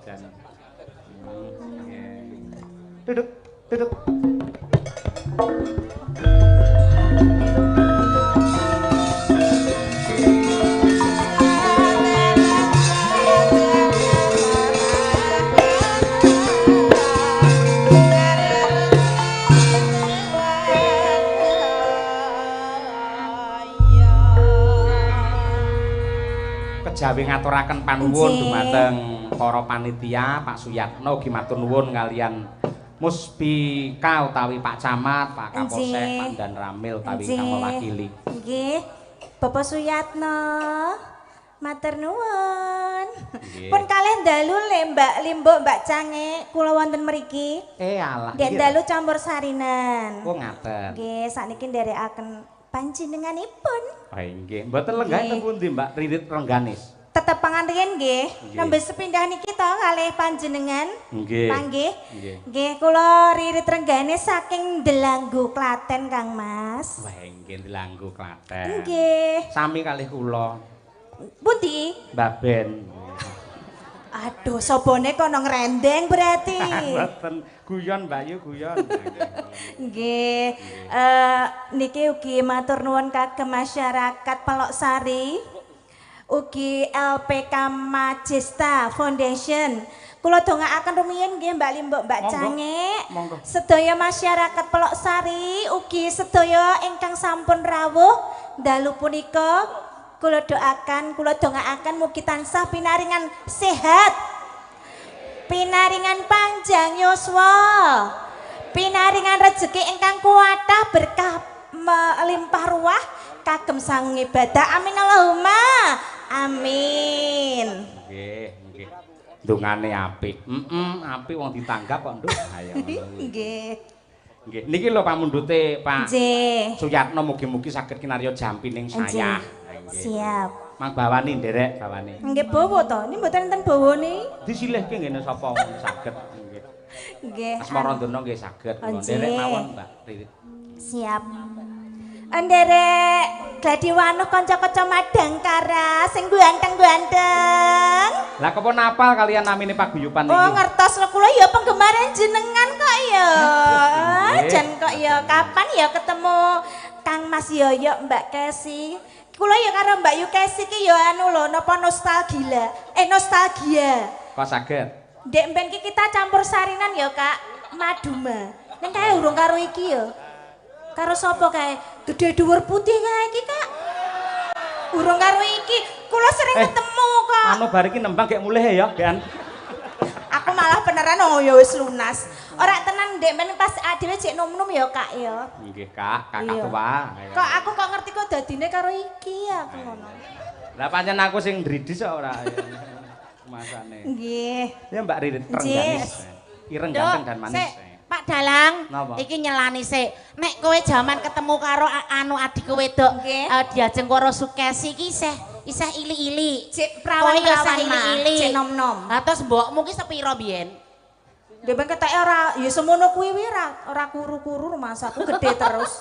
jan. Nggih. Duduk, duduk. Kejawi ngaturaken panuwun dumateng para panitia, Pak Suyatno ugi matur nuwun kalian Muspika utawi Pak Camat, Pak Kapolsek, Pak Danramil utawi ingkang mewakili. Nggih. Bapak Suyatno, matur nuwun. Pun kalih dalu le Mbak Limbuk, Mbak Cange, kula wonten mriki. Alah. Ndek dalu campur sarinan. Oh ngaten. Nggih, sakniki nderekaken panjenenganipun. Oh nggih, mboten lenggah teng pundi Mbak Ririt Rengganis? Tetepangan riyen nggih. Nembe sepindah niki to kalih panjenengan. Nggih. Panggih. Nggih, kula Ririt Rengganis saking Delanggu Klaten Kang Mas. Wah nggih, Delanggu Klaten. Nggih. Sami kalih kula. Pundi? Mbaben. Aduh, sobone kono ngrendeng berarti. Mboten, guyon Mbak Yu, guyon. Nggih. Niki ugi matur nuwun kagem masyarakat Peloksari. Ugi LPK Majesta Foundation. Kula dongaaken rumiyin nggih Mbak Limbuk, Mbak Cange. Sedaya masyarakat Peloksari ugi sedaya ingkang sampun rawuh dalu punika kula doakan, kula dongaaken mugi tansah pinaringan sehat, pinaringan panjang yuswa, pinaringan rejeki ingkang kuatah berkah melimpah ruah kagem sang ibadah. Amin Allahumma amin. Nggih, nggih. Dongane apik. Apik wong ditanggap kok, Nduk. Ayo. Nggih. Nggih, niki lho pamundhute Pak Suyatno, mugi-mugi saged kinarya jampining saya. Siap. Mang bawani nderek bawani. Nggih bawa to. Niki mboten enten bawane. Disilihke ngene sapa saged nggih. Nggih. Asmarandana nggih saged kula nderek mawon Mbak Ririt. Siap. Nderek gladi wanuh kanca-kanca Madangkara sing ganteng-ganteng. Lah kok napal kalian namine paguyuban iki? Oh ngertos lho kula ya penggemar jenengan kok ya. Jan kok ya kapan ya ketemu Kang Mas Yoyo, Mbak Kesi. Kula ya karo Mbak Yu Kesi ki ya anu lho napa nostalgia. Nostalgia. Kok saged? Ndek mben ki kita campur sarinan ya Kak, Maduma. Ning kae urung karo iki ya. Karo sapa kae? Gedhe dhuwur putih kae iki, Kak. Urung karo iki. Kula sering ketemu kok. Anu bar iki nembang gek mulih ya, Gan. Aku malah beneran oh ya wis lunas. Ora tenan ndek men pas adewe jek nom-nom ya, Kak ya. Nggih, Kak, kakak tua. Kok aku kok ngerti kok dadine karo iki aku ngono. Lah pancen aku sing ndridis kok ora. Masane. Nggih. Ya Mbak Ririt Rengganis. Ireng ganteng dan manis. Pak Dalang, iki nyelani sik. Nek kowe jaman ketemu karo anu adikku wedok, diajeng karo Sukesi iki isih ili-ili. Cek prawan-prawan ili-ili. Cek nom-nom. Lah terus mbokmu ki sepiro biyen? Nggih ben keteke ora ya semono kuwi ora kuru-kuru rumasaku gede terus.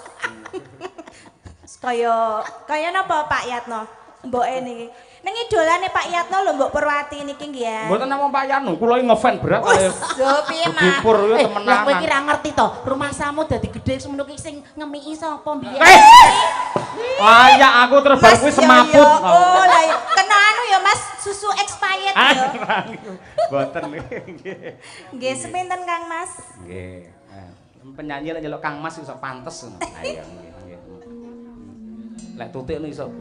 Kaya kaya napa Pak Yatno? Mboke niki. Ning idolane Pak Yatno lho Mbok Purwati niki nggih ya. Mboten namung Pak Yatno, kula iki ngefan berat kaya. Lho piye Mas? Pur yo temenan. Lah kowe iki ra ngerti to, rumasamu dadi gedhe semono ki sing ngemiki sapa mbiyen? Wah ya aku terus bar kuwi semaput. Oh lah kena anu ya Mas, susu expired ya. Mboten nggih. Nggih sepinten Kang Mas? Nggih. Penyanyi lek nyeluk Kang Mas iso pantes ngono. Ayo nggih nggih. Lek tutik niku iso.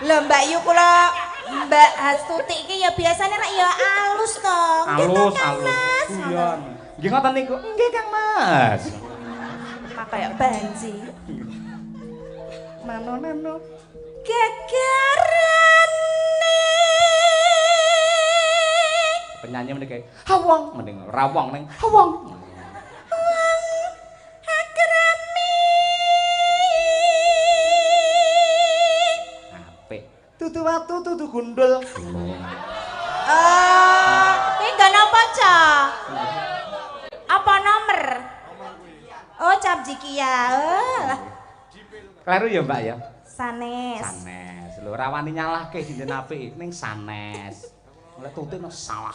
Lho Mbak Yu kula Mbak Hastuti iki ya biasane rek ya alus to. Alus, alus. Guyon. Nggih ngoten niku. Nggih Kang Mas. Mak kaya banji. Nano nano. Gegerane. Penyanyi mending kayak hawong mending rawong ning hawong. Wong akrami. Apik. Tutu watu tutu gundul. Kuwi nggon apa, Cak? Apa nomor? Oh, cap jikia. Kleru ya, Mbak ya? Sanes. Sanes. Sanes. Lho ora wani nyalahke sinden apik ning sanes. Oleh Tuti no salah.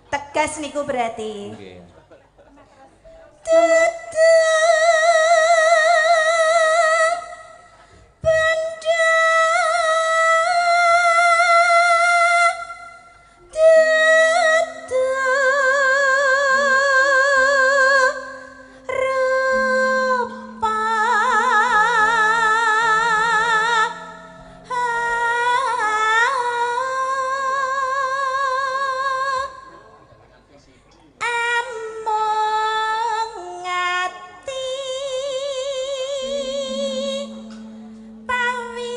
Tegas niku berarti. Nggih. Tutu benda tutu rupa among ati pawi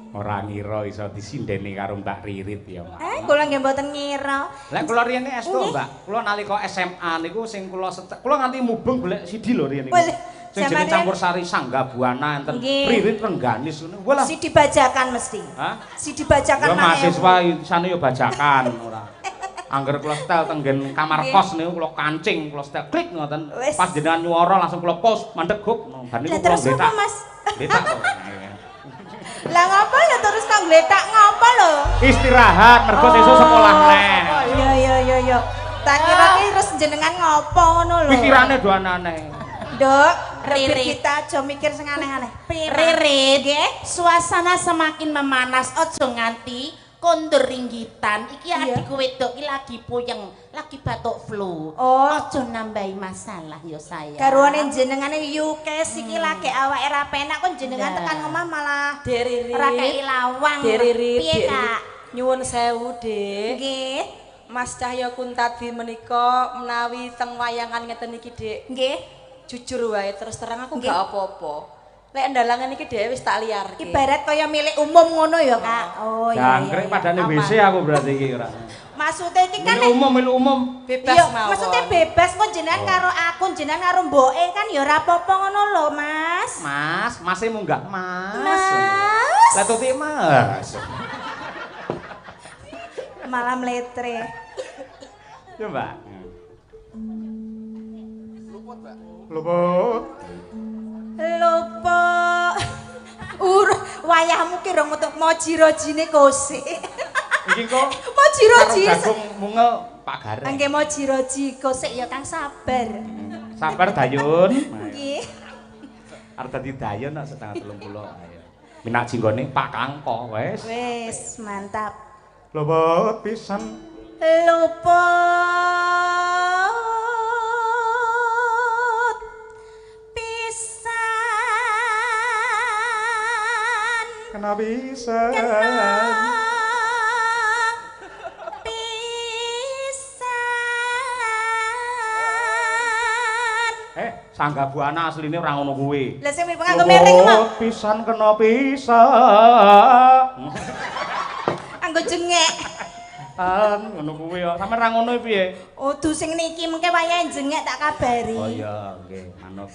Ora ngira iso disindeni karo Mbak Ririt ya, Mak. Kula nggih mboten ngira. Lek kula riyen estu, Mbak. Kula nalika SMA niku sing kula kula nganti mubeng golek CD lho riyen niku. Sing jenenge campur sari Sangga Buana enten Ririt Rengganis ngono. Walah. CD bajakan mesti. Hah? CD bajakan Ya mahasiswa isane ya bajakan ora. Angger kula setel tenggen kamar kos niku kula kancing, kula setel klik ngoten. Pas jenengan nyuara langsung kula post mandeg gup. Bar niku kula gletak. Gletak kok. Lah ngopo lho terus kok gletak ngopo lho? Istirahat mergo sesuk sekolah neh. Iya iya iya iya. Tak kira ki terus jenengan ngopo ngono lho. Pikirane do aneh. Nduk, Ririt. Kita aja mikir sing aneh-aneh. Ririt, nggih. Suasana semakin memanas, aja nganti kondur ringgitan. Iki adikku wedok iki lagi puyeng, lagi batuk flu. Oh. Aja nambahi masalah ya sayang. Garwane jenengane Yukes iki lagi awake ra penak kok jenengan tekan omah malah ora kei lawang. Piye, Kak? Nyuwun sewu, Dik. Nggih. Mas Cahya Kuntadi menika menawi teng wayangan ngeten iki, Dik. Nggih. Jujur wae terus terang aku gak apa-apa. Lek ndalangan iki dhewe wis tak liarke. Ibarat kaya milik umum ngono ya, Kak. Oh iya. Jangkrik padane WC aku berarti iki ora. Maksudnya iki kan milik umum bebas mawon. Maksudnya bebas kok jenengan karo aku, jenengan karo mboke kan ya ora apa-apa ngono lho, Mas. Mas, mase munggah, Mas. Mas. Lah Tuti Mas. Malah mletre. Ya, Mbak. Luput, Mbak. Luput. Luput. Wayahmu ki rong metu moji-rojine kosik. Iki kok moji-roji jagung mungel Pak Gareng. Nggih moji-roji kosik ya Kang sabar. Sabar Dayun. Nggih. Arep dadi Dayun kok 30 ayo. Minak jinggone Pak Kangko wis. Wis mantap. Luput pisan. Luput pisan. Kena pisan. Kena pisan. Sangga Buana asline ora ngono kuwi. Lah sing nganggo miring kok. Pisan kena pisan. Anggo jengek. Ngono kuwi ya. Sampe ra ngono piye? Udu sing niki mengke wayahe jengek tak kabari. Oh iya, nggih, manut.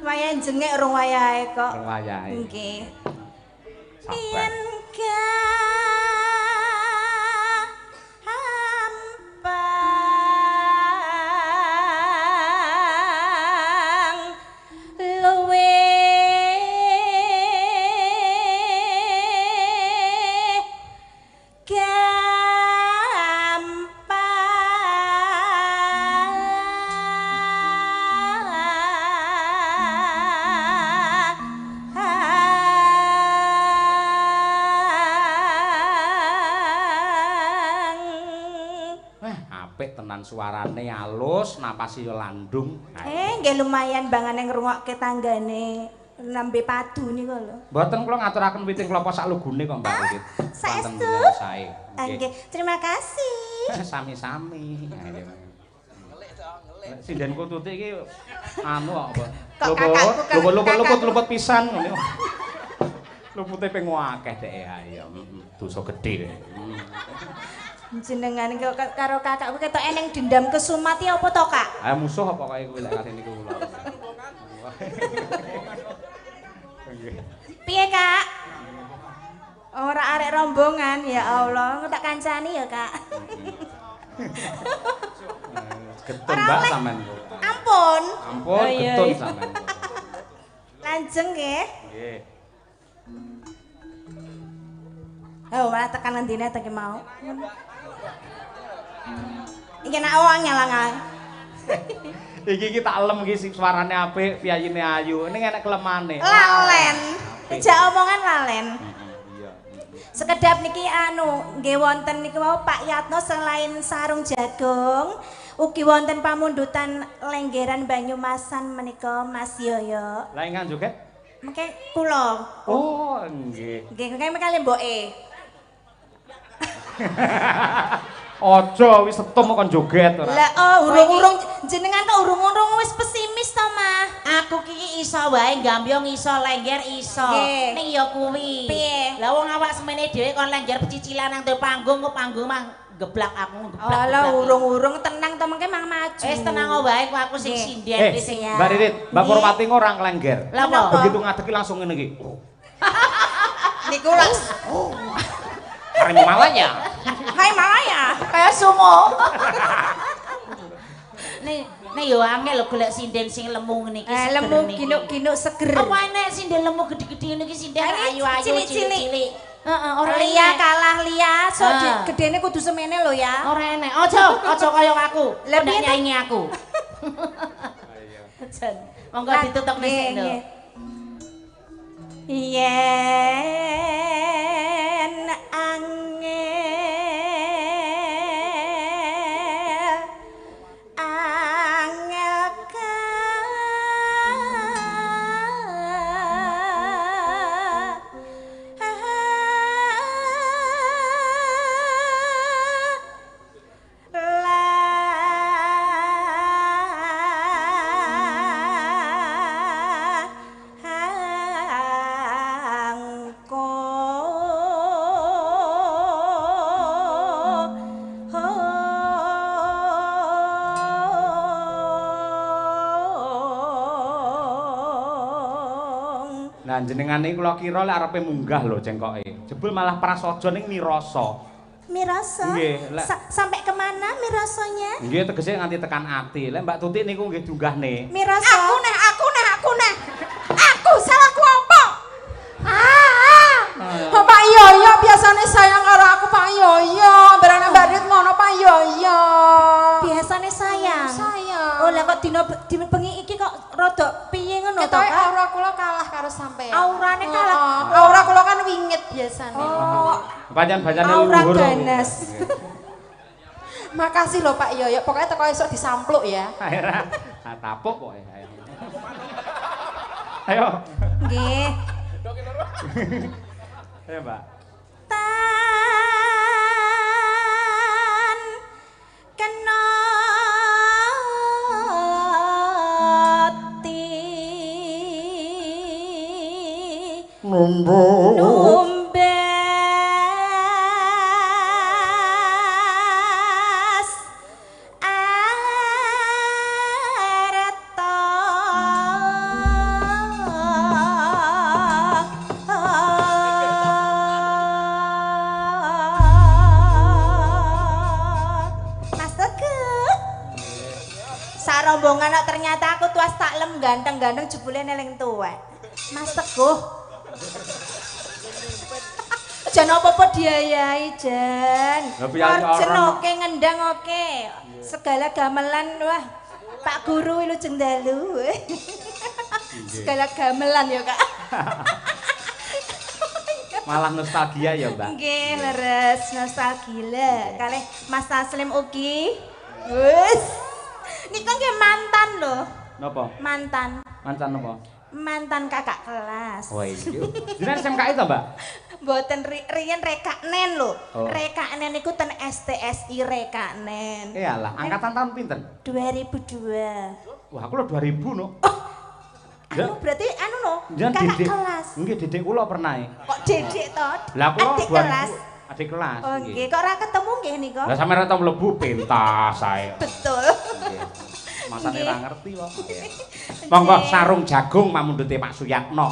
Wayahe jengek urung wayahe kok. Urung wayahe. Nggih. Sabar. Yen gampang luwe Tenan suarane alus, napase yo landung. Nggih lumayan bangane ngrungokke tanggane nembe padu niku lho. Mboten kula ngaturaken witing klapa sak lugune kok Mbak Ririt. Saestu. Sae. Nggih, terima kasih. Sami-sami. Ngelik to, ngelik. Sindenku Tuti iki anu kok apa? Luput luput pisan ngene. Lupute ping akeh dhek ayo. Dosa gedhe. Jenengan karo kakakku ketok eneng dendam kesumati apa to, Kak? Ah musuh apa kaya kuwi lek kali niku kula. Piye, Kak? Ora arek rombongan, ya Allah, aku tak kancani ya, Kak. Getun Mbak sampean. Ampun. Ampun, getun sampean. Lanjeng nggih. Nggih. Oh, malah tekan ngendine ta ki mau. Iki nek awang nyalang. Iki iki tak lem iki suarane apik, piyayine ayu. Ning enek kelemane. Lalen. Ejak omongan lalen. Iya. Sekedap niki anu nggih wonten niki wau Pak Yatno selain sarung jagung ugi wonten pamundutan lenggeran Banyumasan menika Mas Yoyo. Lah ingkang joget? Mengke kula. Oh, nggih. Nggih, mengke kali mboke. Aja wis setum kon joget ora. Lah oh urung-urung jenengan kok urung-urung wis pesimis to, Mah. Aku ki iso wae gambyong iso lengger iso. Ning ya kuwi. Piye? Lah wong awak semene dhewe kon lengger pecicilan nang panggung kok panggung mah geblak aku geblak. Alah urung-urung tenang to mengke mang maju. Wis tenang wae kok aku sing sinden iki sing. Mbak Ririt, Mbak Purwati ora nglengger. Lah apa? Begitu ngadeg langsung ngene iki. Niku lak Harimau Malaya. Hai Malaya. Kayak sumo. Nih, nih yo angel lho golek sinden sing lemu ngene iki. Lemu ginuk-ginuk seger. Apa enek sinden lemu gedhe-gedhe ngene iki sinden ayu-ayu cilik-cilik. Heeh, ora Lia kalah Lia, so gedene kudu semene lho ya. Ora enek. Aja, aja kaya aku. Lah ndak nyaingi aku. Jan. Monggo ditutup sik lho. Yen angel angel Nah jenengane kula kira lek arepe munggah lho cengkoke. Jebul malah prasaja ning mirasa. Mirasa? Nggih, sampai kemana mirasanya? Nggih, tegese nganti tekan ati. Lek Mbak Tutik niku nggih dunggahne. Mirasa. Aku neh, aku neh, aku neh. Aku salahku apa? Ah. Pak Yoyo biasane sayang karo aku Pak Yoyo. Berane Mbak Rit ngono Pak Yoyo. Biasane sayang. Sayang. Oh lah kok dina bengi iki kok rada piye ngono to, Ketoke aura kula kalah karo sampean. Aurane kalah. Aura kula kan wingit biasane. Oh. Pancen-pancene aura luhur. Ganas. Makasih lho Pak Yoyo, pokoknya teko esuk disampluk ya. Akhirnya tapuk pokoke. Ayo. Nggih. Ayo, Mbak. Tan kena ati numbas arta. Mas Teguh, sarombongan kok ternyata aku tuas taklem ganteng-ganteng jebule neling tuwek. Mas Teguh. Jan apa-apa diayai, Jan. Orjen oke, ngendang oke. Segala gamelan wah. Pak Guru wilujeng dalu. Segala gamelan ya, Kak. Malah nostalgia ya, Mbak. Nggih, leres nostalgia. Kalih Mas Taslim ugi. Wis. Niku nggih mantan lho. Napa? Mantan. Mantan napa? Mantan kakak kelas. Oh iya. Jenengan SMKI to, Mbak? Mboten riyen rekaknen lho. Oh. Rekaknen niku ten STSI rekaknen. Iyalah, angkatan tahun pinten? 2002. Wah, aku lho 2000 no. Oh. Anu berarti anu no, kakak dedek, kelas. Nggih, dedek kula pernah. Kok dedek to? Lah kula adik kelas. Adik kelas. Oh nggih, kok ora ketemu nggih niku? Lah sampeyan ora tau mlebu pentas sae. Betul. Nggih. Masane ora ngerti kok. Monggo sarung jagung mamundhute Pak Suyatno.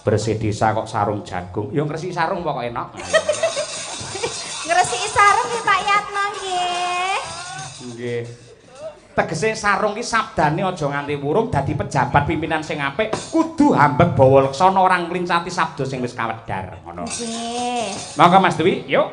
Bersih desa kok sarung jagung. Ya ngresiki sarung pokoke enak. Ngresiki sarung nggih Pak Yatno nggih. Nggih. Tegese sarung ki sabdane aja nganti wurung dadi pejabat pimpinan sing apik kudu hambek bawa leksana ora nglincati sabda sing wis kawedhar ngono. Nggih. Monggo Mas Dwi, yuk.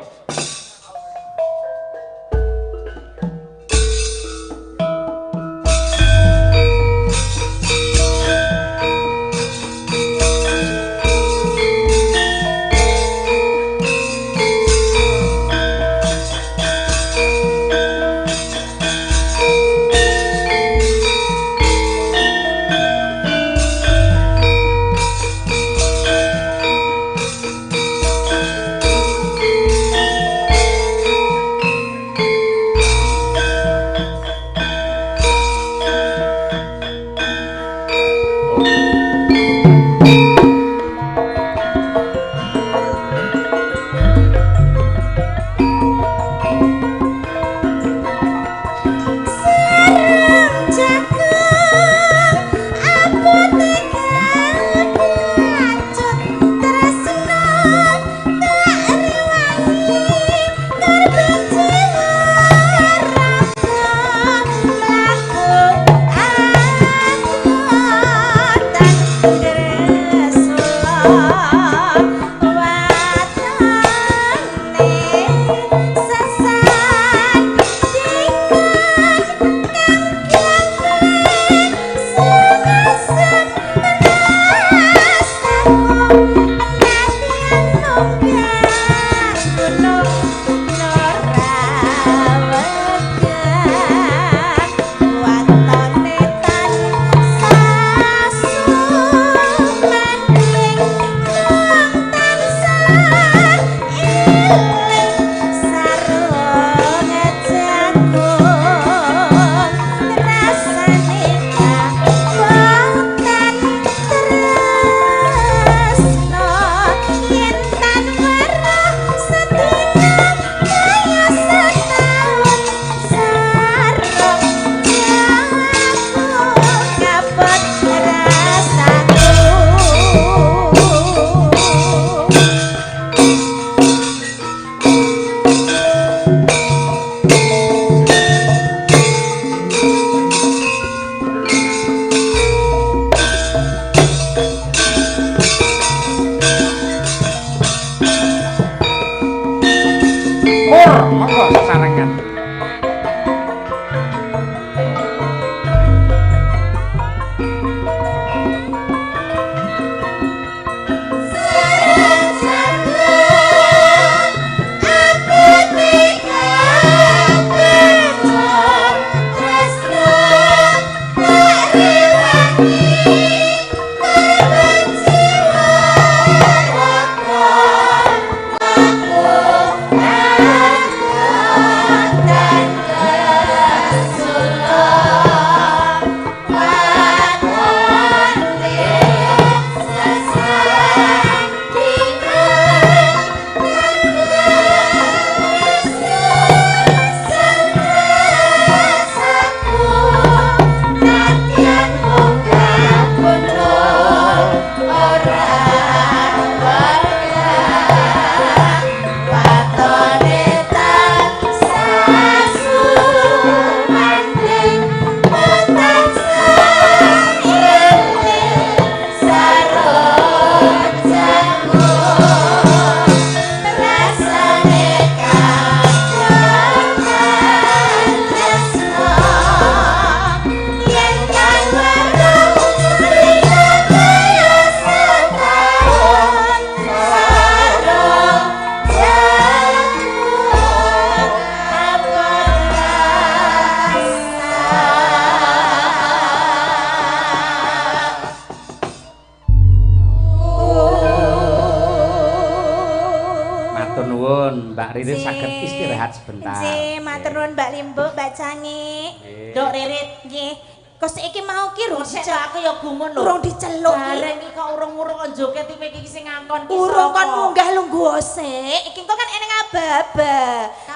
Ririt saged istirahat sebentar. Nggih, matur nuwun Mbak Limbuk, Mbak Cangi. Nduk Ririt, nggih. Kos iki mau ki rung diceluk aku ya gumun lho. Urung diceluk. Bareng iki kok urung-urung kok joget iki sing ngangkon ki. Urung kon munggah lungguh sik. Iki kok kan eneng aba-aba.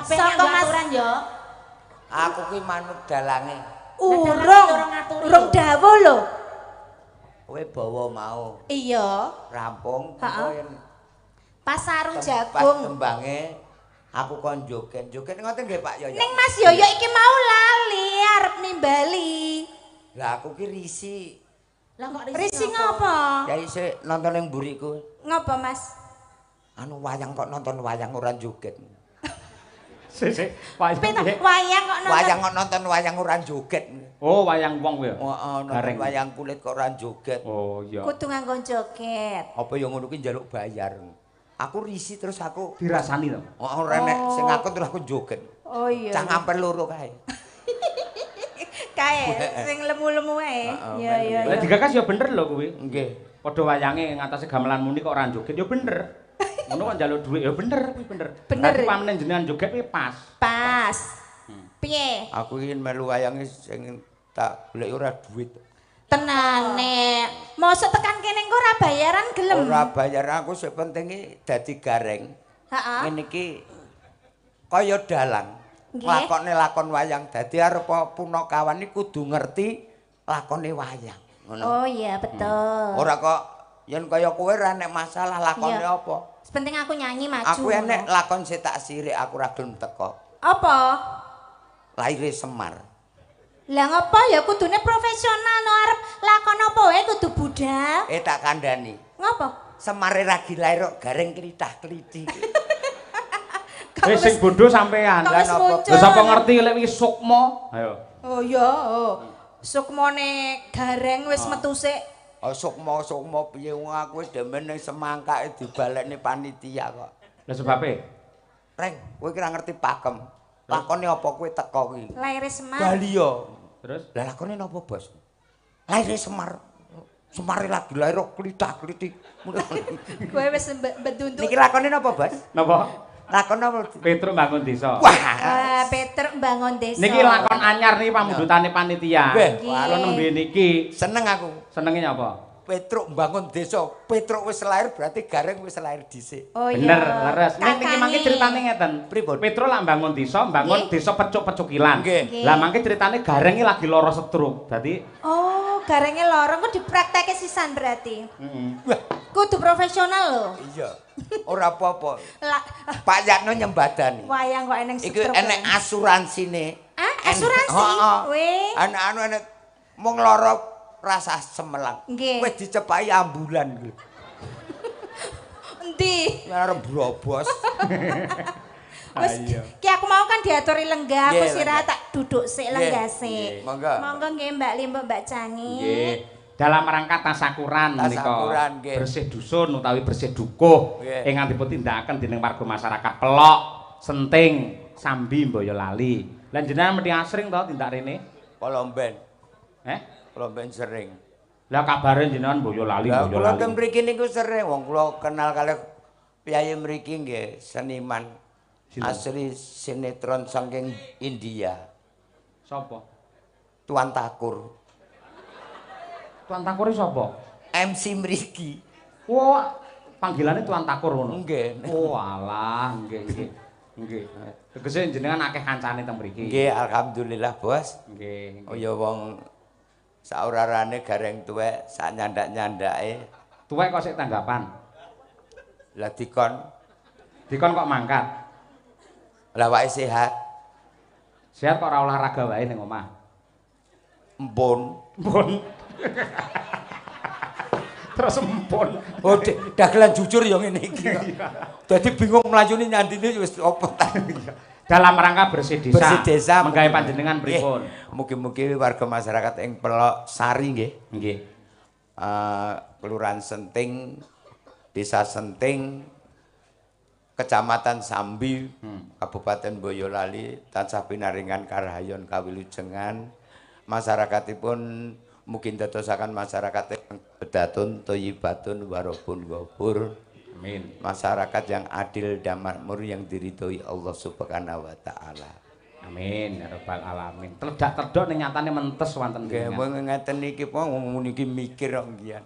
Saka Mas ya. Aku ki manut dalange. Urung. Urung dawuh lho. Kowe bawa mau. Iya. Rampung heeh. Pas sarung jagung. Pas tembange aku kon joget. Joget ngoten nggih Pak Yoyo. Ning Mas Yoyo iki mau lali arep nimbali. Lah aku ki risi. Lah kok risi ngopo? Ya isih nonton ning mburiku. Ngopo Mas? Anu wayang kok nonton wayang ora joget. Sik wayang. Wayang kok nonton. Wayang kok nonton wayang ora joget. Oh, wayang wong kuwi ya. Heeh, nonton wayang kulit kok ora joget. Oh iya. Kudu nganggo joget. Apa ya ngono kuwi njaluk bayar. Aku risi terus aku dirasani to. Heeh, ora nek sing aku terus aku joget. Oh iya. Cah ngamper loro kae. Kae sing lemu-lemu ae. Iya iya. Lah digagas ya bener lho kuwi. Nggih. Padha wayange ngatasé gamelan muni kok ora joget ya bener. Ngono kok njaluk dhuwit ya bener kuwi bener. Bener. Dadi pamene jenengan joget kuwi pas. Pas. Piye? Aku ingin melu wayange sing tak golek ora duit. Tenane. Mosok tekan kene engko ora bayaran gelem. Ora bayaran aku sing penting iki dadi gareng. Heeh. Ngene iki kaya dalang. Lakone lakon wayang dadi arep punakawan iki kudu ngerti lakone wayang. Ngono. Oh iya betul. Ora kok yen kaya kowe ora nek masalah lakone apa. Penting aku nyanyi maju. Aku enek lakon sing tak sirik aku ora gelem teko. Apa? Laire Semar. Lah ngopo ya kudune profesional no arep lakon apa wae kudu budal. Tak kandhani. Ngopo? Semare ragi lair kok gareng klithah-klithih. Wis sing bodho sampean. Lah napa? Lha sapa ngerti lek iki sukma? Ayo. Oh iya, oh. Sukmane gareng wis metu sik. Oh sukma-sukma piye wong aku wis demen ning semangkake dibalekne panitia kok. Lah sebabe? Reng, kowe ki ora ngerti pakem. Lakone apa kowe teko kuwi? Laire Semar. Bali yo. Terus? Lah lakone napa, Bos? Laire Semar. Semare lagi lair kok klithah-klithih. Kowe wis mbeduntuk. Niki lakone napa, Bos? Napa? Lakon napa? Petruk mbangun desa. Wah, Petruk mbangun desa. Niki lakon anyar niki pamundhutane panitia. Nggih, kula nembe niki. Seneng aku. Senenge nyapa? Petruk mbangun desa. Petruk wis lahir berarti gareng wis lahir dhisik. Oh iya. Bener, leres. Ning niki mangke critane ngeten. Pripun? Petruk lak mbangun desa, mbangun desa pecuk-pecukilan. Lah mangke critane garenge lagi lara stroke. Dadi oh, garenge lara kok dipraktekke sisan berarti. Heeh. Kudu profesional lho. Iya. Ora apa-apa. Pak Yatno nyembadani. Wayang kok eneng stroke. Iku enek asuransine. Ah, asuransi? Weh. Enek anu enek mung lara rasa semelang. Wis dicepaki ambulan kuwi. Endi? Arep brobos. Wis ki aku mau kan diaturi lenggah, aku sirah tak duduk sik lenggah sik. Monggo. Monggo nggih Mbak Limbuk, Mbak Cangi. Nggih. Dalam rangka tasakuran menika bersih dusun utawi bersih dukuh ingkang dipun tindakaken dening warga masyarakat Pelok, Senting, Sambi Boyolali. Lah jenengan mesti asring to tindak rene? Kolomben. Eh? Kolomben sering. Lah kabare jenengan Boyolali, Lah Boyolali. kula ten mriki niku sering wong kula kenal kalih piyayi mriki nggih seniman asli sinetron saking India. Sapa? Tuan Takur. Tuan Takur iki sapa? MC mriki. Wah, panggilannya Tuan Takur ngono. Nggih. Oh alah, nggih nggih. Nggih. Tegese jenengan akeh kancane teng mriki. Nggih, alhamdulillah, Bos. Nggih. Oh ya wong saurarane gareng tuwek, sak nyandak-nyandake. Tuwek kok sik tanggapan? Lah dikon. Dikon kok mangkat? Lah wae sehat. Sehat kok ora olahraga wae ning omah. Empun. Empun. Terus empun. Oh, dagelan jujur ya ngene iki kok. Dadi bingung mlayune nyandine wis apa ta. Dalam rangka bersih desa. Bersih desa menggawe panjenengan pripun? Mugi-mugi warga masyarakat ing Pelok Sari nggih. Nggih. Kelurahan Senting, Desa Senting, Kecamatan Sambi, Kabupaten Boyolali tansah pinaringan karahayon kawilujengan. Masyarakatipun mugi dadosaken masyarakat yang bedatun, thayyibatun, warobun ghafur. Amin. Masyarakat yang adil dan makmur yang diridhoi Allah Subhanahu wa taala. Amin ya rabbal alamin. Teledak-teledok ning nyatane mentes wonten nggih. Nggih ngeten niki po niki mikir kok ngian.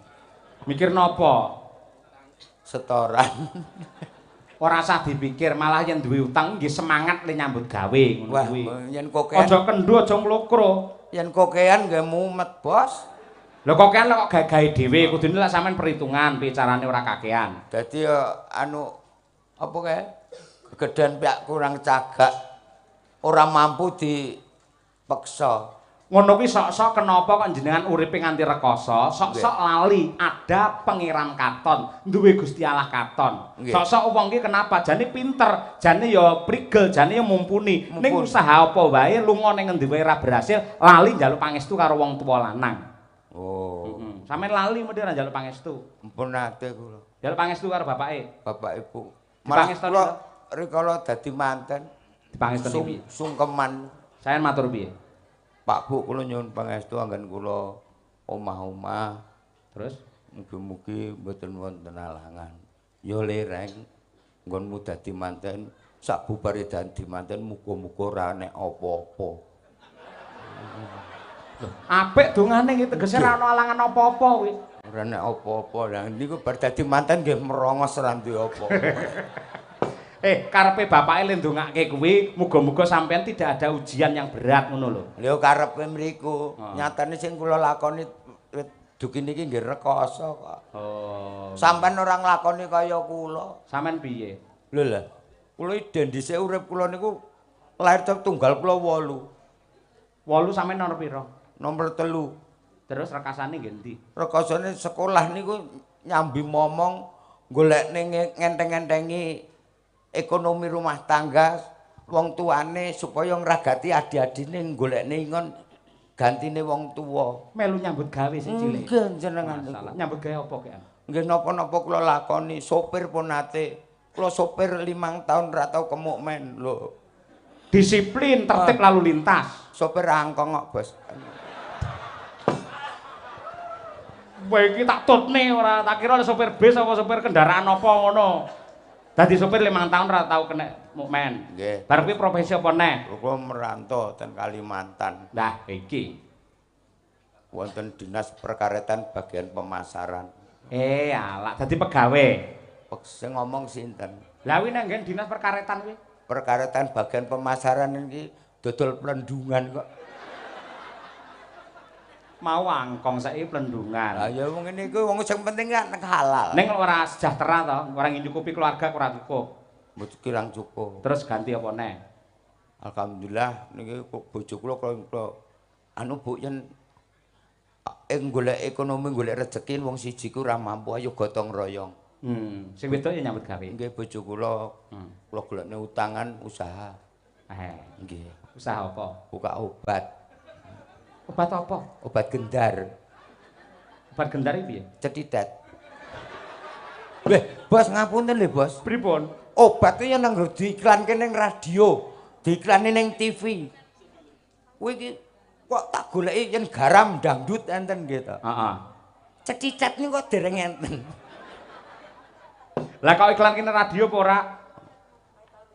Mikir napa? Setoran. Ora usah dipikir, malah yen duwe utang nggih semangat le nyambut gawe ngono kuwi. Yen kokean aja kendho aja nglokro. Yen kokean nggih mumet, Bos. Lho kok kan kok gawe dhewe, kudune lek sampean perhitungan piye carane ora kakean. Dadi ya anu apa kae? Gegedan pihak kurang cagak. Ora mampu dipeksa. Ngono kuwi sok-sok kenapa kok jenengan uripe nganti rekoso, sok-sok lali ada Pangeran Katon, duwe Gusti Allah Katon. Sok-sok wong ki kenapa jane pinter, jane ya prigel, jane ya mumpuni. Ning usaha apa wae lunga ning ngendi wae ora berhasil, lali njaluk pangestu karo wong tuwa lanang. Oh. Sampeyan lali mesti ora njaluk pangestu. Mpun nate kula. Njaluk pangestu karo bapake. Bapak Ibu. Malah kula rikala dadi manten dipangestoni piye? Sungkeman. Sampeyan matur piye? Pak Bu kula nyuwun pangestu anggen kula omah-omah. Terus mugi-mugi mboten wonten alangan. Ya lereng nggonmu dadi manten sak bubare dadi manten muga-muga ora nek apa-apa. Lho, apik dongane iki tegese ora ana alangan apa-apa kuwi. Ora nek apa-apa. Lah niku bar dadi manten nggih merongos ora duwe apa. Karepe bapake le ndongake kuwi muga-muga sampean tidak ada ujian yang berat ngono lho. Lho karepe mriku, nyatane sing kula lakoni dugi niki nggih rekoso kok. Oh. Sampean ora nglakoni kaya kula. Sampean piye? Lho lah, kula iden dhisik urip kula niku lahir tunggal kula 8. 8 sampean nomor pira? Nomor 3. Terus rekasane nggih endi? Rekasane sekolah niku nyambi momong golekne ngenteng-entengi ekonomi rumah tangga wong tuane supaya ngragati adi-adine golekne ingon gantine wong tuwa. Melu nyambut gawe sing cilik. Nggih jenengan niku. Nyambut gawe apa kek? Nggih napa-napa kula lakoni, sopir pun nate. Kula sopir 5 tahun ra tau kemuk men lho. Disiplin, tertib lalu lintas. Sopir angkong kok, Bos. Kowe iki tak tutne ora, tak kira sopir bis apa sopir kendaraan apa ngono. Dadi sopir 5 tahun ora tau kena mukmen. Nggih. Bar kuwi profesi apa neh? Kula merantau ten Kalimantan. Lah iki wonten dinas perkaretan bagian pemasaran. Alak dadi pegawe. Sing ngomong sinten? Lah kuwi nang nggen dinas perkaretan kuwi. Perkaretan bagian pemasaran iki dodol plendungan kok. Mau angkong saiki plendungan. Lah ya wong ngene iku wong sing penting kan halal. Ning ora sejahtera to, ora nyukupi keluarga ora cukup. Mboten kirang cukup. Terus ganti apa neh? Alhamdulillah niki bojo kula kula anu Bu yen golek ekonomi golek rejeki wong siji ku ora mampu ayo gotong royong. Sing wedok ya nyambut gawe. Nggih bojo kula. Kula golekne utangan usaha. Nggih. Usaha apa? Buka obat. Obat apa? Obat gendar. Obat gendar iki piye? Cetitet. Weh, Bos ngapunten lho, Bos. Pripun? Obat iki nang diiklanke ning radio, diiklane ning TV. Kuwi iki kok tak goleki yen garam dangdut enten nggih to. Heeh. Cetitet niku kok dereng enten. Lah kok iklan kene radio apa ora?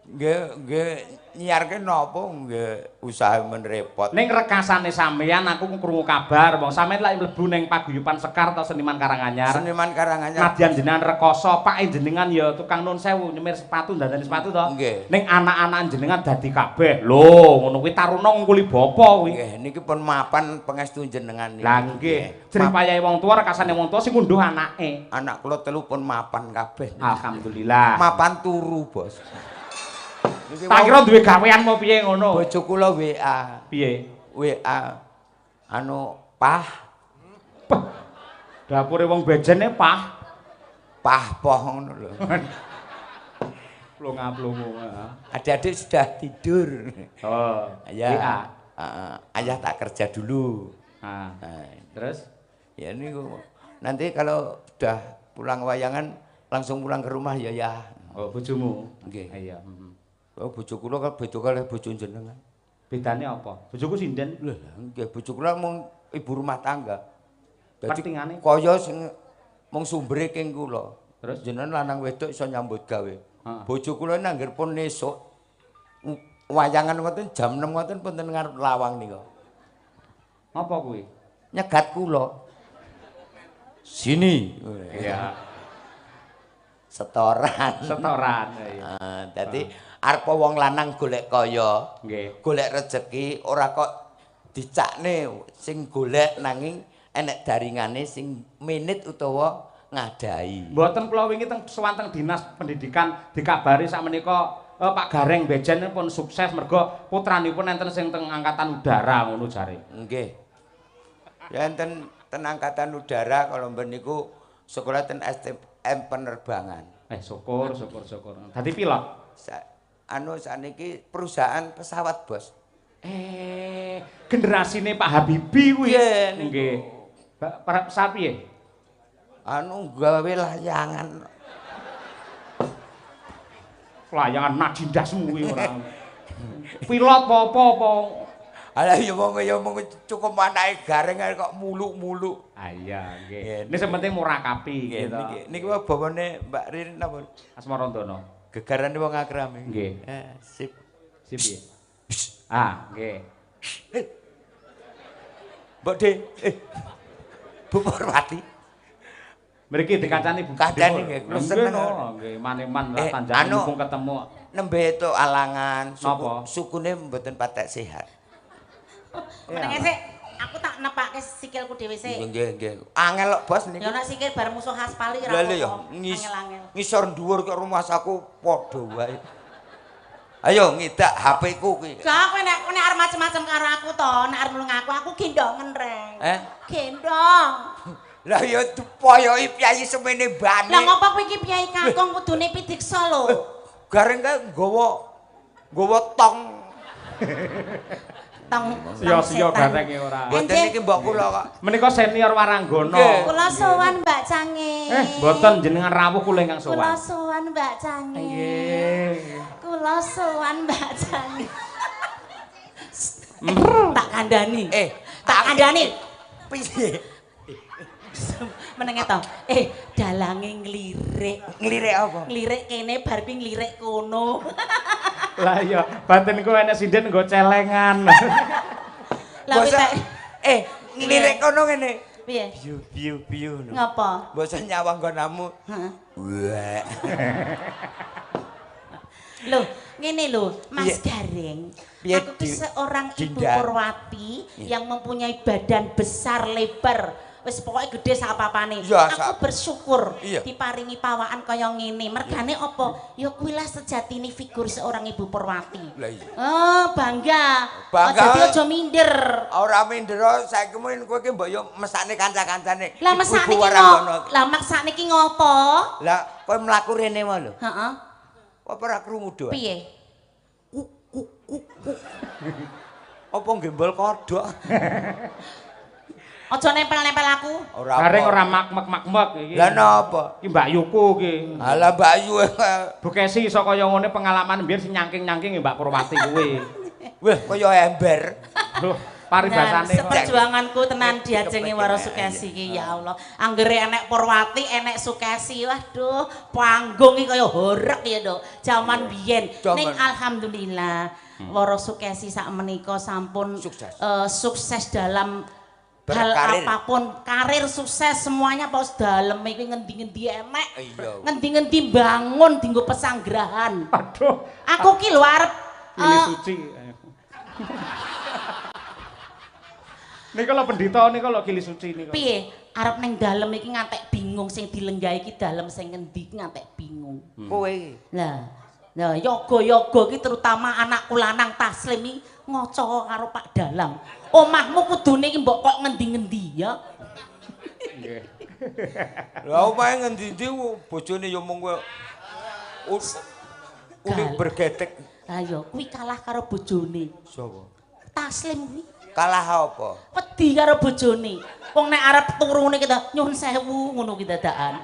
Nggih, nggih nyiarke napa nggih usaha men repot. Ning rekasane sampeyan aku krungu kabar wong sampeyan lak mlebu ning paguyuban Sekar atau Seniman Karanganyar. Seniman Karanganyar. Nadyan jenengan rekoso, pake jenengan ya tukang nun sewu nyemir sepatu ndandani sepatu to. Ning anak-anak jenengan dadi kabeh. Lho, ngono kuwi taruna ngungkuli bapa kuwi. Nggih, niki pun mapan pangestu jenengan niki. Lah nggih, jerih payahe wong tuwa rekasane wong tuwa sing ngunduh anake. Anak kula telu pun mapan kabeh. Alhamdulillah. Mapan turu, Bos. Tak kira duwe gawean mau piye ngono. Bojo kula WA. Piye? WA anu pah. Dapure wong bejene pah. Pah poh ngono lho. Plonga-plongo. Adik-adik sudah tidur. Oh, ya. WA. Ayah tak kerja dulu. Nah, terus ya niku nanti kalau sudah pulang wayangan langsung pulang ke rumah ya ya. Oh, bojomu. Nggih. Iya. Oh, bojo kula kan beda kalih bojo jenengan. Bedane apa? Bojoku sinden. Lho, nggih bojo kula mung ibu rumah tangga. Dadi kaya sing mung sumbere king kula. Terus jenengan lanang wedok iso nyambut gawe. Bojo kula nangger pun esuk wayangan ngoten jam 6 ngoten pun ten ngarep lawang nika. Ngapa kuwi? Nyegat kula. Sini. Iya. Setoran. Setoran. Iya. Dadi arep wong lanang golek kaya, nggih, golek rejeki ora kok dicakne sing golek nanging enek daringane sing menit utawa ngadahi. Mboten kula wingi teng sowan teng Dinas Pendidikan dikabari sakmenika Pak Gareng Bejen pun sukses mergo putranipun enten sing teng angkatan udara ngono jare. Nggih. Ya enten ten angkatan udara kalau mben niku sekolah ten STM penerbangan. Syukur syukur syukur. Dadi pilot. Anu saniki perusahaan pesawat, Bos. Generasine Pak Habibie kuwi. Nggih. Pesawat piye? Anu gawe layangan. Layangan najindasmu kuwi ora. Pilot apa-apa. Alah ya wong cukup anake Gareng kok muluk-muluk. Ah iya nggih. Ini sing penting murakabi gitu. Niki wae bawane Mbak Rin napa? Asmarandana. Gegarane wong akrame. Nggih. Sip. Sip piye? Ah, nggih. Mbok De. Bu Purwati. Mriki dikancani Bu. Kancani nggih, kula seneng. Nggih, maneman lah tanjane mumpung ketemu. Nembe entuk alangan, sukune mboten patek sehat. Menenge sik, aku tak nepake sikilku dhewe sik. Nggih, nggih. Angel kok, Bos niki. Ya nek sikil bar musuh aspal iki ora apa-apa. Angel-angel. Ngisor dhuwur kok rumahsaku padha wae. Ayo ngidak HP ku kuwi. Gak kowe nek arep macem-macem karo aku to, nek arep nulung aku, aku gendongen, Reng. Gendong. Lah ya dipoyoki piyayi semene bane. Lah ngopo kowe iki piyayi kakung kudune pidiksa lho. Gareng kae nggawa tong. Tong sia-sia garenge ora. Mboten iki mbok kula kok. Menika senior Waranggana. Kula sowan Mbak Cange. Mboten jenengan rawuh kula ingkang sowan. Kula sowan Mbak Cange. Nggih. Kula sowan Mbak Cange. Tak kandhani. Tak kandhani. Piye? Menenge to. Dalange nglirik. Nglirik apa? Nglirik kene bar kuwi nglirik kono. Lah iya, batinku enek sinden nggo celengan. Lah wis nglirik kono ngene. Piye? Biu biu biu. Ngapa? Mbok nyawang nggonamu. Heeh. Wah. Loh, ngene lho, Mas Gareng. Aku ki seorang Ibu Purwati yang mempunyai badan besar lebar. Wis pokoke gede sak apa-apane. Aku bersyukur diparingi pawaan kaya ngene. Mergane apa? Ya kuwi lah sejatine figur seorang Ibu Purwati. Lah iya. Oh, bangga. Dadi aja minder. Ora minder saiki mungkin kowe iki mbok yo mesakne kanca-kancane. Lah mesakne iki lah maksane iki ngopo? Lah kowe mlaku rene wae lho. Heeh. Apa ora krungu doa? Piye? Kuk kuk kuk kuk. Apa gembol kodhok? Aja nempel-nempel aku. Gareng ora mak-mak-mak iki. Lah napa? Iki Mbak Yuku iki. Alah Mbak Yu. Bu Kesi iso kaya ngene pengalaman biyen sing nyangking-nyangking Mbak Purwati kuwi. Wah, kaya ember. Loh, paribasane. Seperjuanganku tenan diajengi Wara Sukesi iki ya Allah. Anggere enek Purwati, enek Sukesi. Waduh, panggung iki kaya horeg ya, Nduk. Jaman biyen. Ning alhamdulillah Wara Sukesi sak menika sampun sukses dalam hal apapun, karir sukses semuanya pos dalem iki ngendi-ngendi enek. Ngendi-ngendi bangun dienggo pesanggrahan. Aduh. Aku ki lho arep pilih suci. Nika lho pendhita nika lho kili suci nika. Piye? Arep ning dalem iki ngantek bingung sing dilenggahi iki dalem sing ngendi ngantek bingung. Kowe iki. Lah, nah yoga-yoga iki terutama anakku lanang Taslim iki ngoco karo Pak Dalang. Omahmu kudune iki mbok kok ngendi-ngendi ya. Nggih. Lah omahe ngendi-endi bojone ya mung kowe unik bergetek. Lah ya kuwi kalah karo bojone. Sapa? Taslim kuwi. Kalah apa? Wedi karo bojone. Wong nek arep turune kita nyuwun sewu ngono ki dadakan.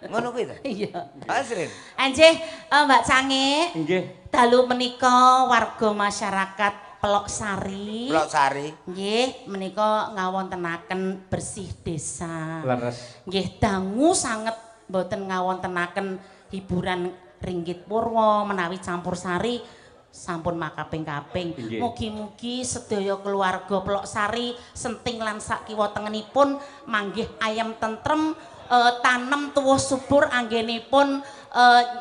Ngono kuwi ta? Iya. Asrin. Anjih, Mbak Cange. Nggih. Dalu menika warga masyarakat Peloksari. Peloksari. Nggih, menika ngawontenaken bersih desa. Leres. Nggih, dangu sanget mboten ngawontenaken hiburan ringgit purwa menawi campur sari sampun makaping-kaping. Mugi-mugi sedaya keluarga Peloksari senting lan sakiwa tengenipun manggih ayem tentrem, tanem tuwuh subur anggenipun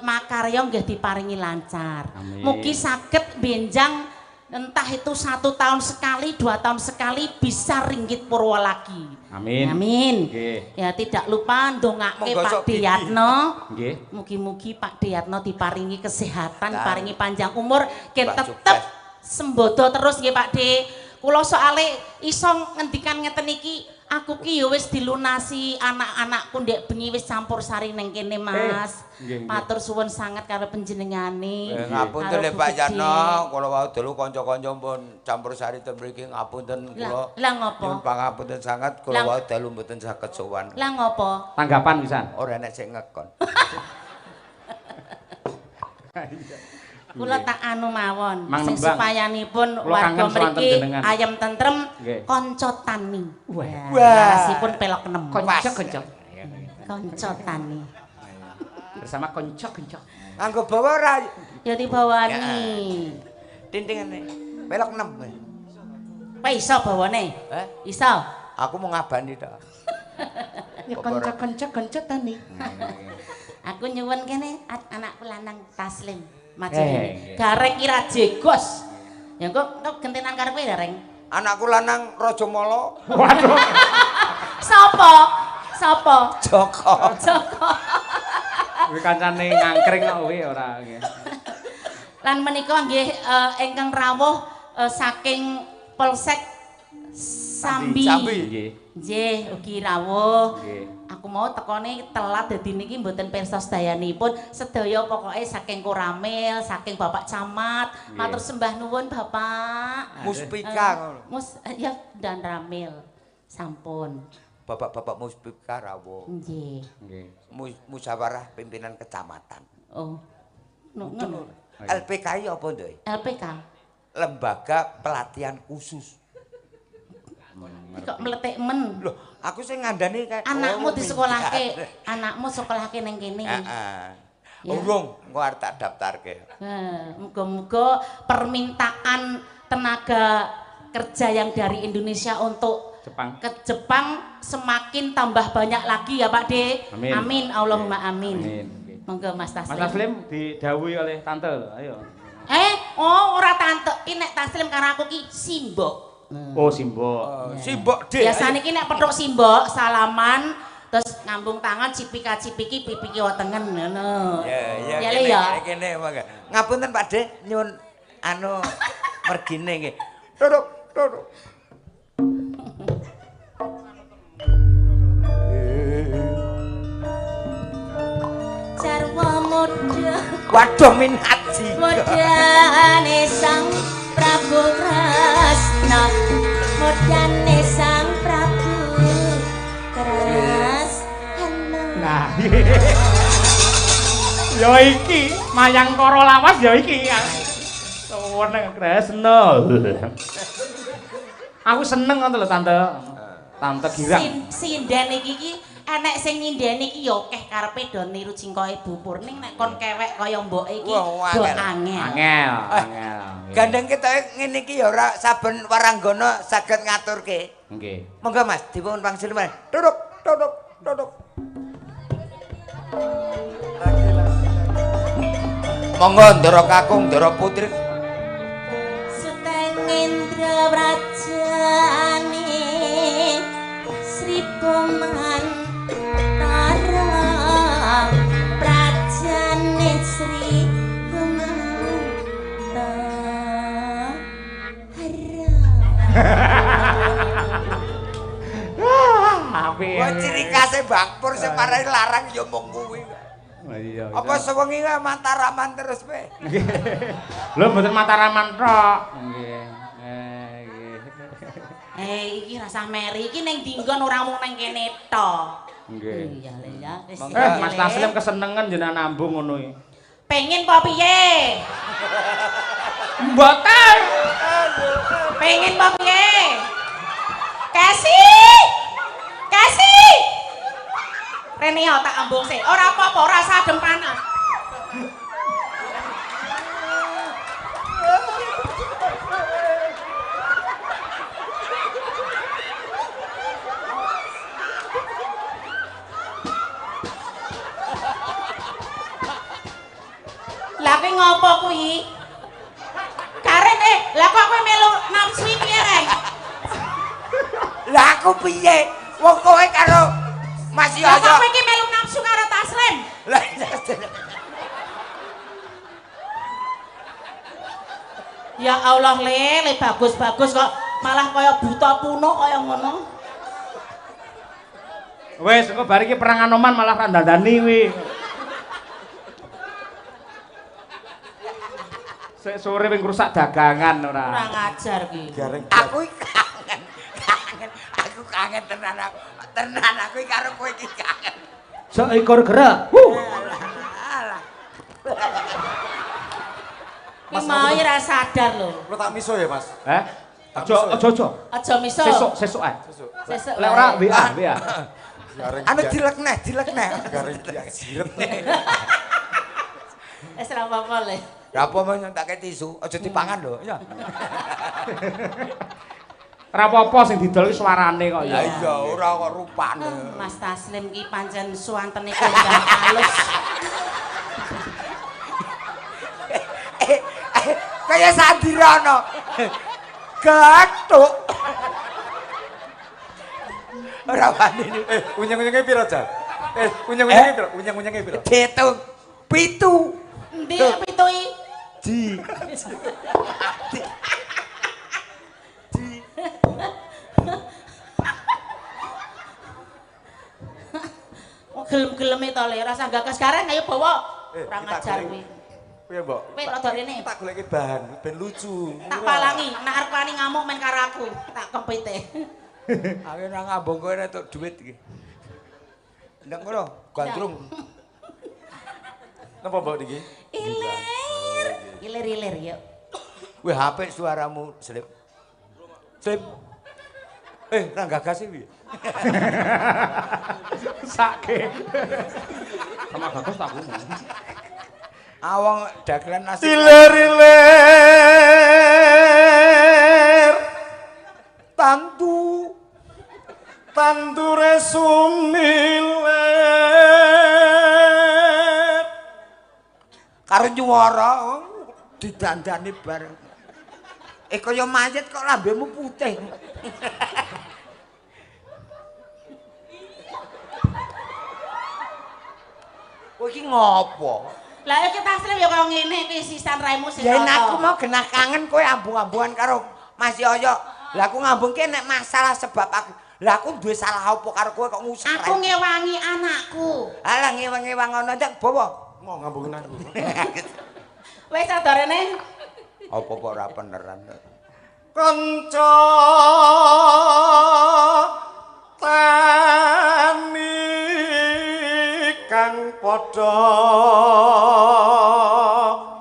makarya nggih diparingi lancar. Amin. Mugi saged benjang Entah itu 1 tahun sekali, 2 tahun sekali bisa ringgit purwa lagi. Amin. Amin. Nggih. Ya tidak lupa ndongake Monggo Pak sok gigi. Diyatno. Nggih. Mugi-mugi Pak Diyatno diparingi kesehatan, Dan paringi panjang umur, ken Pak tetep sukses. sembodo terus nggih Pak De. Kula soale iso ngendikan ngeten iki, aku ki ya wis dilunasi anak-anakku ndek bengi wis campur sari ning kene, Mas. Nggih, nggih. Matur suwun sanget karo panjenengane. Ngapunten Karo le Bu Pak Gede. Yatno, kula wau dalu kanca-kanca pun campur sari ten mriki, ngapunten kula. Lah ngopo? Nyuwun pangapunten sanget, kula wau dalu mboten saged sowan. Lah ngopo? Tanggapan pisan. Ora enek sing ngekon. Kula tak anu mawon Mang sing nembang. supayanipun Kula warga kangen sowan mriki jenengan. ayem tentrem, Nggih. kanca tani. Wah. Warasipun pelok 6. Konco-konco. Kanca tani. Bersama konco-konco. Nganggo bawa ora? Ya dibawani. Tintingane. Pelok 6. Kowe iso bawane? Eh? Iso. Aku mau ngabani tok. Ya konco-konco konco tani. Aku nyuwun kene anakku lanang Taslim maju Eh, kene. nggih. Gareng ki ra jegos. Ya kok kok gentenan karo kowe Gareng. Anakku lanang Raja Mala. Waduh. Sopo? Sopo? Joko. Joko. Kuwi kancane ngangkring kok kuwi ora nggih. Lan menika nggih ingkang rawuh saking Polsek Sambi. Sambi. Nggih. Nggih, ugi rawuh. Nggih. Aku mau tekone telat dadi niki mboten pirsa sedayanipun. Sedaya pokoke saking Koramil, saking Bapak Camat. Nggih. Matur sembah nuwun Bapak. Muspika ngono. Mus ya dan Ramil. Sampun. Bapak-bapak Muspika rawuh. Nggih. Nggih. Musyawarah pimpinan kecamatan. Oh. No, ngono. LPKI apa nduk? LPK. Lembaga Pelatihan Khusus. Kok meletik men. Loh, aku sing ngandani kae. Anakmu Oh, disekolahke, anakmu sekolahke ning kene. Heeh. Ya. Urung, engko arep tak daftarke. Nah, muga-muga permintaan tenaga kerja yang dari Indonesia untuk Jepang. ke Jepang semakin tambah banyak lagi ya Pak De. Amin. Amin, Allahumma amin. Amin. Nggih. Monggo Mas Taslim. Mas Taslim didhawuhi oleh tante lho, ayo. Eh, oh ora tante, ki nek Taslim karo aku ki simbok. Oh, simbok. Simbok D. Biasane ki nek petuk simbok salaman terus ngambung tangan cipika-cipiki pipi kiwa tengen ngono. Ya, ya, Ya, Le, kene, ya. kene, kene, monggo. Ngapunten Pak De, nyuwun anu mergine nggih. Duduk, duduk. Jarwa muda. Waduh minat ji. Mudane Sang Prabu Kresna, mudane Sang Prabu Kresna. Nah. Ya iki Mayangkara lawas ya iki. Seneng Kresna. Aku seneng ngono lho tante. Tante girang. Sinden iki ki enek sing nyindeni iki ya akeh karepe do niru cingkoke Bu Purning nek kon kewek kaya mboke iki Wah, do angel. angel. Angel, angel. Gandeng ketoke ngene iki ya ora saben waranggana saged ngaturke. Nggih. Monggo Mas, dipun wangsul meneh. Duduk, duduk, duduk. Monggo Ndara Kakung, Ndara Putri. Suteng Indra Brajane Sri Pemantara Prajane Sri Pemantara. Apik. Wah, ciri khase Bakpur sing parai larang ya mung kuwi. Iya. Apa sewengi wae Mataraman terus pe? Lho mboten Mataraman tok. Nggih. Nggih. Eh iki rasah meri iki ning dinggon ora mung ning kene tok. Nggih. Iya le ya. Wis, Monggo. iya, Mas Le. Taslim kesenengan jenengan nambung ngono iki. Pengen apa piye? Mboten. Pengen apa piye? Kasih. Kasih. Rene ya tak ambung sik. Ora apa-apa, ora usah adem panas. Lah kuwi ngopo kuwi? Karen Lah kok kowe melu nafsu piye, Reng? Lah aku piye? Wong kowe karo Mas Yoyo. Lah kok kowe iki melu nafsu karo Taslim? Lah ya Allah le, bagus-bagus kok malah kaya buta punuk kaya ngono. Wis, engko bar iki perang Anoman malah ra dandani kuwi. Sik sore wing rusak dagangan ora. Kurang ajar ki. Aku kangen. Kangen. Aku kangen tenan aku. Tenan aku karo kowe iki kangen. Seekor gerak. Wuh. Alah. Mas mau ora sadar lho. Lo tak miso ya, Mas? Heh? Aja aja aja. Aja miso. Sesuk sesuk ae. Sesuk. Sesuk. Lek ora WA WA. Anu dilekneh, dilekneh. Garing jiret. Wis ora apa-apa le. Lah apa mau nyontake tisu, aja dipangan lho. Ya. Ora apa-apa sing didol ki suarane kok ya. Ya Iya, ora kok rupane. Mas Taslim ki pancen suwantene kondang alus. Kaya Sandirono. Gathuk. Ora wani. Unyeng-unyenge piro, Jan? Unyeng-unyenge piro? Unyeng-unyenge piro? Diitung 7. Endi 7 iki? Di. Di. Oh gelem-geleme to le, rasa gagas gareng ayo bawa. Kurang ajar kuwi. Piye, Mbok? Kowe rada rene. Tak goleki bahan ben lucu. Tak palangi, nek arep wani ngamuk men karo aku, tak kempite. Aku ora ngambung kowe entuk dhuwit iki. Ndang ngono, gandrung. Napa Mbok niki? Ilir. Ilir-ilir yuk. Wih, apik suaramu, Slip. Slip. Ra gagas iki piye? Sake. Sama gagas tak ngono. Awang dagelan nasi. Ilir-ilir tantu tandure sumilir karo nyuwara didandani bareng. Kaya mayit kok lambemu putih. Kowe iki ngopo? Lah iki Taslim ya kaya ngene iki sisan raimu sing Ya aku mau genah kangen kowe ambung-ambungan karo Mas Yoyo. Lah aku ngambungke nek masalah sebab aku. Lah aku duwe salah apa karo kowe kok ngusir. Aku ngewangi anakku. Alah ngewang-ngewang ngono ndak bawa. Mau ngambungin aku. Wis rada rene. Apa-apa ora beneran. Kanca tani kang padha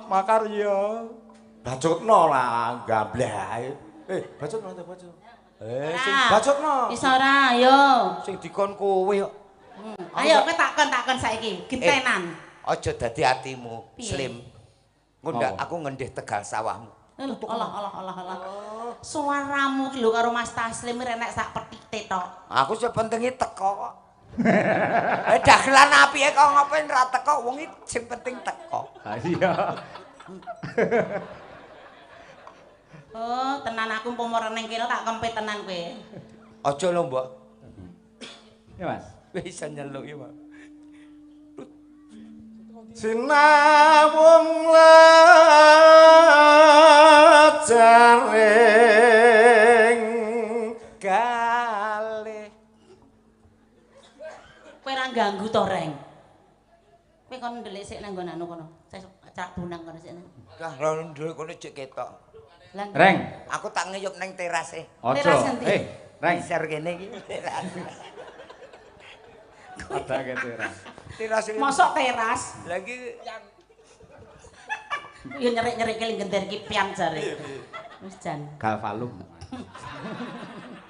makarya. Bacotno lah gambleh. Bacotno ta bacot. Sing bacotno. Iso ora ayo. Sing dikon kowe kok. Ayo kowe takon saiki, gentenan. Aja dadi atimu, Slim. Engko ndak aku ngendih tegal sawahmu. Allah Allah Allah Allah. Suaramu ki lho karo Mas Taslim renek sak petite tok. Aku sing pentinge teko kok. Dagelan apike kok ngopo ora teko wong iki sing penting teko. Ha iya. Oh, tenan aku umpama reneng kene tak kempit tenan kowe. Aja lho, Mbok. Ya, Mas. Wis iso nyeluk iki, Pak. Sinawung lajaring galih. Kowe ora ganggu to, Reng? Kowe kon ndelik sik nang nggon anu kono. Cak bunang kono sik. Lah lho ndelik kono jek ketok. Reng, aku tak ngeyup nang teras e. Aja. Reng, isor kene iki teras. Ada ke teras. Teras iki. Mosok teras? Lah iki ya nyerik-nyerik keling gender iki piang jare. Wis jan. Galvalum.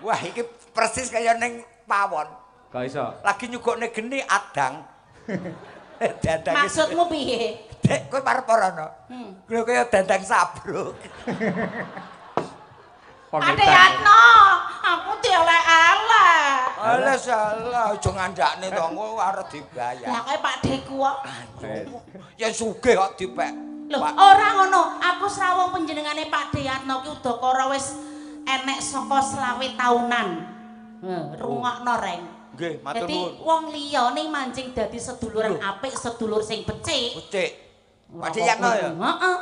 Wah, iki persis kaya ning pawon. Kok iso? Lagi nyugokne geni adang. Dandang. Maksudmu piye? Dek, kowe parep ora ono? Kowe kaya dandang sabruk. Ade Yatno, aku diolek-elek. Alah salah, aja ngandakne to, engko arep dibayar. Lah kowe Pak Deku kok. Ya sugih kok dipek. Lho, ora ngono. Aku srawung panjenengane Pak Deyatno ki udakara wis enek saka 25 taunan. Rungokno Reng. Nggih, matur Dadi nuwun. wong liyane mancing dadi seduluran apik, sedulur sing becik. Becik. Pak Deyatno ya? Heeh.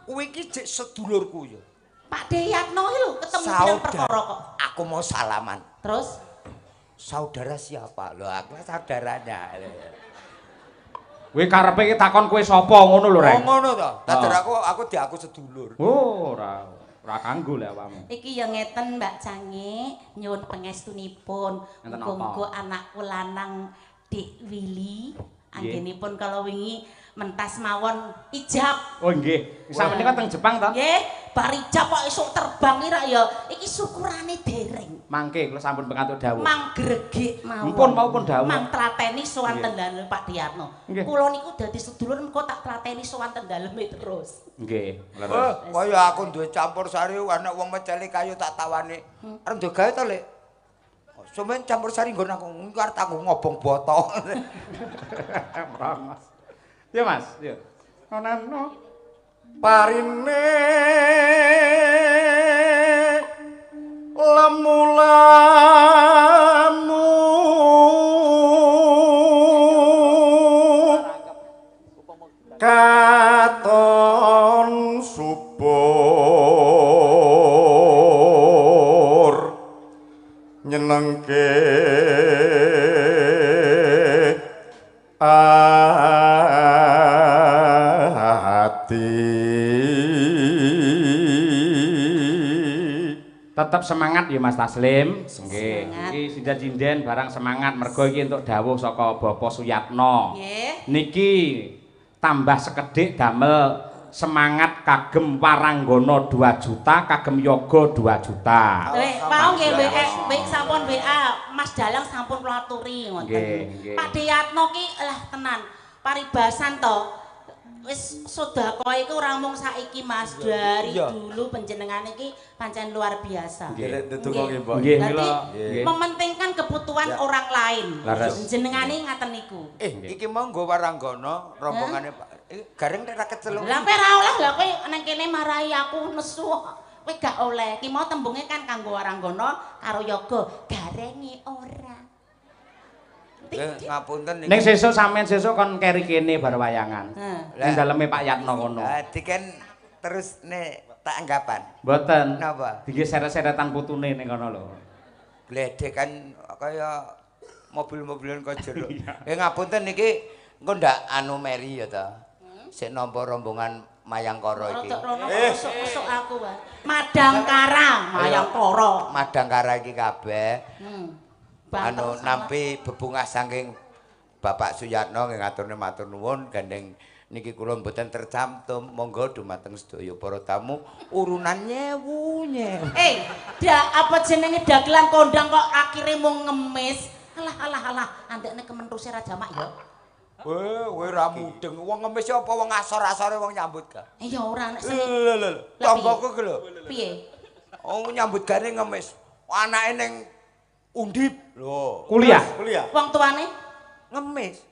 Kuwi iki jek sedulurku ya. Pak Deyatno iki lho ketemu pirang perkara kok. Aku mau salaman. Terus saudara siapa? Lho, aku saudaranya. Kowe karepe iki takon kowe sapa ngono lho, Reng. Oh, ngono to. Tak aku diaku sedulur. Oh, ora kanggo lho awakmu. Iki ya ngeten Mbak Cange, nyuwun pangestunipun. Muga-muga anakku lanang Dik Willy anggenipun kala wingi mentas mawon ijab. Oh nggih. Sakmenika teng Jepang to? Nggih, bar ijab kok esuk terbang iki rak ya. Iki syukurane dereng. Mangke kula sampun pengantuk dawuh. Mang gregek mawon. Mpun maupun dawuh. Mang tlateni sowan ten dalem Pak Diyatno. Kula niku dadi sedulur mengko tak tlateni sowan ten daleme terus. Nggih, leres. Oh, kaya aku duwe campur sari ana wong meceli kayu tak tawani. Arep duwe gawe to, Lek? Sampeyan campur sari nggon aku arep tak ngobong boto. Mas. Ya Mas, ya. Onano parine lemu-lemu katon subur nyenengke ati. Tetap semangat ya Mas Taslim. Nggih. Iki sinden-sinden barang semangat mergo iki entuk dawuh saka Bapak Suyatno. Nggih. Niki tambah sekedhik damel semangat kagem Waranggana 2 juta, kagem yoga 2 juta. Mau nggih WA sampun WA Mas Dalang sampun kula aturi ngoten. Pak Deyatno ki lah tenan paribasan to. Wis sedekah iku ora mung saiki Mas, dari dulu panjenengane iki pancen luar biasa. Nggih, ndedonga nggih, Mbok. Nggih, mementingkan kebutuhan orang lain. Jenengane ngaten niku. Iki mau nggo Waranggana rombongane Pak. Gareng nek ra keceluk. Lah kowe ora oleh, lah kowe nang kene marahi aku nesu. Kowe gak oleh. Ki mau tembunge kan kanggo Waranggana karo yoga, garenge ora. Ngapunten niki. Ning sesuk sampean sesuk kon keri kene bar wayangan. Ning daleme Pak Yatno kono. Diken terus nek tak anggapan. Mboten. Napa? Dingge seret-seretan putune ning kono lho. Gledek kan kaya mobil-mobilan kaya jeruk. Ngapunten niki engko ndak anu meri ya ta. Sik nampa rombongan Mayangkara iki. Rono esuk-esuk aku wae. Madangkara, Mayangkara. Madangkara iki kabeh. Anu nampi bebungah saking Bapak Suyatno nggih ngaturne matur nuwun gandeng niki kula mboten tercantum monggo dumateng sedaya para tamu urunan nyewu nyewu. Apa jenenge dagelan kondang kok akhire mung ngemis. Alah alah alah andekne kementhuse ra jamak ya. Kowe ora mudeng wong ngemis apa wong asor-asore wong nyambut gawe. Ya ora nek sing lho lho tanggoku ki lho. Piye? Oh nyambut gawe ngemis. Anake ning Undip lho. Kuliah. Kuliah. Wong tuane ngemis.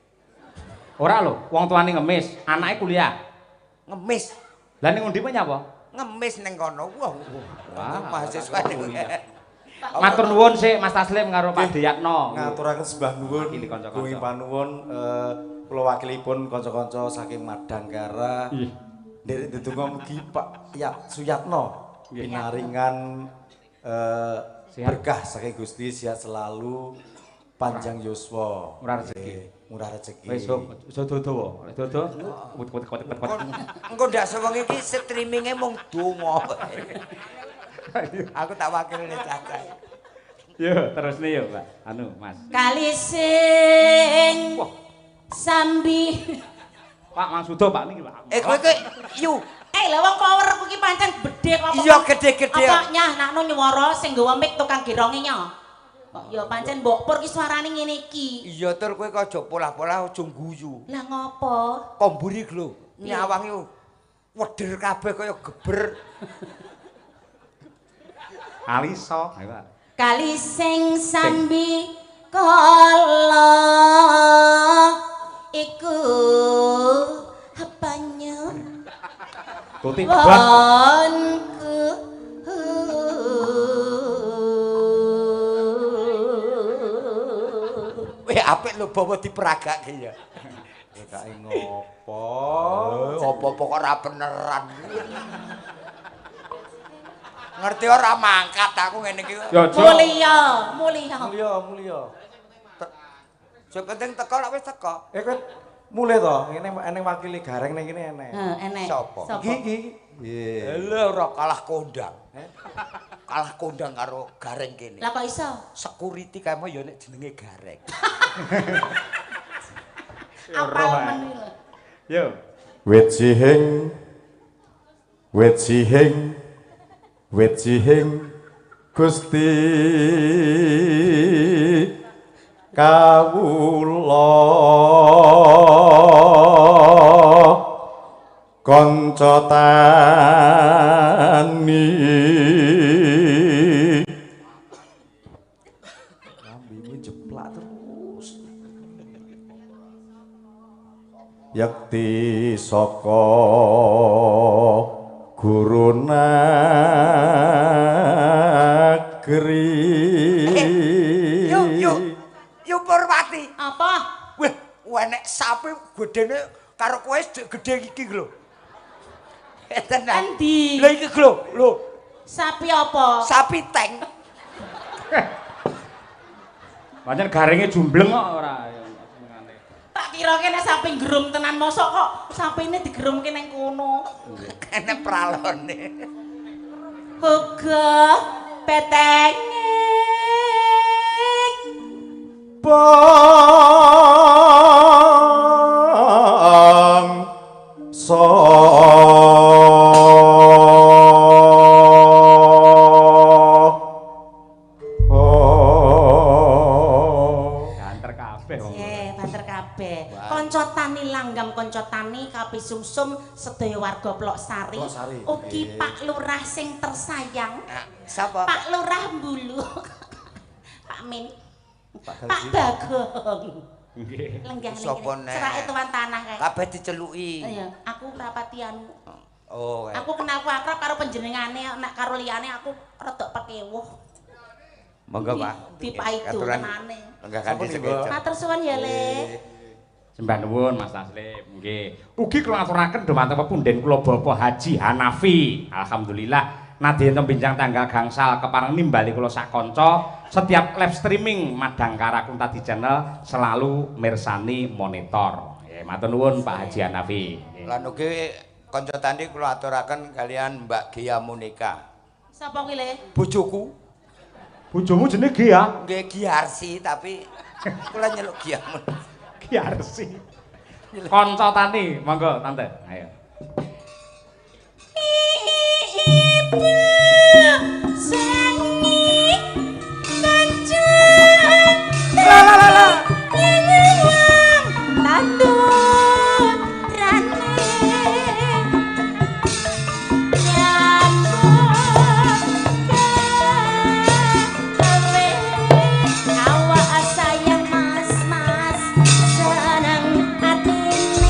Ora lho, wong tuane ngemis, anake kuliah. Ngemis. Lah ning Undip nyapa? Ngemis ning kono. Wah, mahasiswa niku. Matur nuwun sik Mas Taslim karo Pak Deyatno. Ngaturaken sembah nuwun gunging panuwun kula wakilipun kanca-kanca saking Madangkara. Nderek ndedonga mugi Pak Suyatno pinaringan berkah saking Gusti, sehat selalu, panjang yuswa, murah rezeki, murah rezeki. Wis aja dodo, dodo. Engko ndak sewengi iki streaminge mung donga. Aku tak wakilne cacah. Yo terusne yo, Pak. Anu, Mas. Kali sing sambi Pak Mangsudo Pak niki, Pak. Kowe iki yu. Lha wong power ku ki pancen gedhe kok. Iya gedhe-gedhe. Apa nyah nakno nyuwara sing nggawa mic tukang geronge nya. Kok ya pancen mbok pur ki suarane ngene iki. Iya tur kowe kok aja polah-polah aja guyu. Lah ngopo? Komburi lho, nyawangi weder kabeh kaya geber. Alisa, ayo Pak. Kali sing sambi kala iku. banyu. Tuti tebak. Weh apik lho bawa diperagake ya. Kae ngopo? Apa-apa kok ora beneran. Ngerti ora mangkat aku ngene iki. Mulya, mulya. Mulya, mulya. Sing penting teko lak wis teko. Eh kowe mulih to, ngene eneng wakile Gareng ning kene enek. Heeh, enek. Sapa? Iki iki. Piye? Lha ora kalah kondang. Kalah kondang karo Gareng kene. Lah kok iso? Security kae ya nek jenenge Gareng. Apal men iki lho. Yo. Wit sihing. Wit sihing. Wit sihing Gusti kawula kanca tani lambimu jeplak terus yakti saka guru nagri. Yuk yuk yuk Purwati. Apa? Weh, enek sapi gedene karo kowe gedhe iki lho. Tenan. Endi? Lha iki lho, lho. Sapi apa? Sapi tank. Pancen garinge jumbleng kok ora. Tak kira kene sapi nggerum tenan mosok kok sapine digerumke ning kono. Kene pralone. Uga petenge bangsa. Banter kabeh wong. Nggih, banter kabeh. Kanca tani langgam kanca tani kapi sumsum sedaya warga Ploksari. Ugi Pak Lurah sing tersayang. Sapa? Pak Lurah Mbulu. Pak Min. Pak Bagong. Nggih. Lenggah Sapa ning nek? cerake tuan tanah kae. Kabeh diceluki. Iya, aku rapati anu. Oh, kae. Aku kenal ku akrab karo panjenengane, nek karo liyane aku rada pekewuh. Monggo, Pak. Dipaidu tenane. Lenggah kanthi sekeca. Matur suwun ya, Le. Sembah nuwun Mas Taslim. Nggih. Ugi kula aturaken dhumateng pepunden kula Bapak Haji Hanafi. Alhamdulillah nadyan benjang tanggal gangsal kepareng nimbali kula sak kanca setiap live streaming Madangkara Kuntadi Channel selalu mirsani monitor. Nggih, matur nuwun Pak Haji Hanafi. Lan ugi kanca tani kula aturaken kalian Mbak Gia Monica. Sapa kuwi, Le? Bojoku. Bojomu jenenge Gia? Nggih Giarsi tapi kula nyeluk Gia Monica. Giarsi. Kanca tani, monggo tante. Ayo. Ibu sangi kanca La la la la. Wong tandurane gawe awak sayang mas mas seneng atine.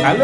Halo.